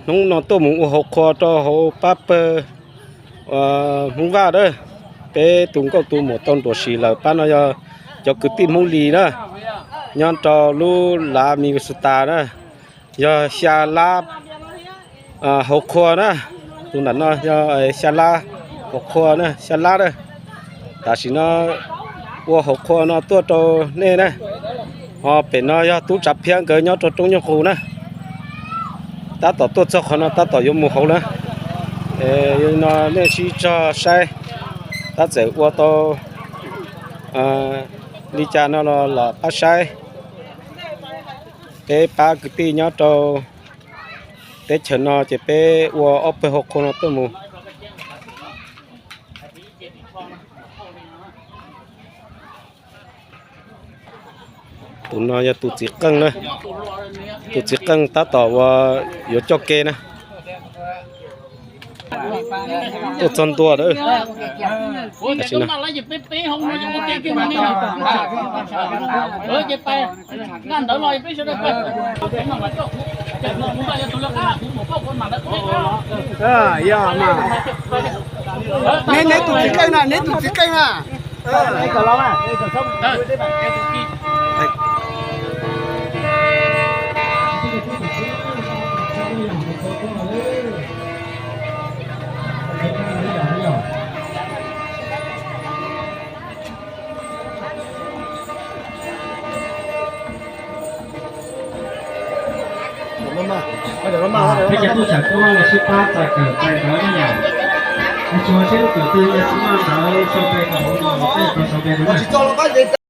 Hnub no tuaj mus ua hauv qhua rau hauv pab pawg Hmoob Vaj na. Peb tus nkauj tus muam tau nruam sim lawm, pab no yog cov kwv tij Hmoob Lis na, nyob rau lub lav Minnesota na, yog xya lab hauv qhua na. Tus ntawm no yog xya lab hauv qhua na, xya lab na. Tam sim no ua hauv qhua no tuaj rau nej na. Ho pem no yog tub Tsav Phiab nkawd nyob rau Roob Nyuj Qus na. Tab tom tuaj txog qhov no tab tom yuav mus hauv na. No nej sib txog saib, tab txawm ua tau li cas no los los pab saib. Peb pab kwv tij nyob rau teb chaws no ces peb ua ob pawg hauv qhua no tuaj mus. Tus no yog tus txiv qeej na, tus txiv qeej tab tom ua yuav coj ke na. Tuaj txog ntua lawm. Neb, neb tus txiv qeej na, neb tus txiv qeej na. Peb cov tub tsam tuaj los sib pab txais kawm txais ntawv na yom. Tsuas seb lub kawm twg yog tsis muaj ntawv sau pe kom hauv no, tej tau sau pe rau na.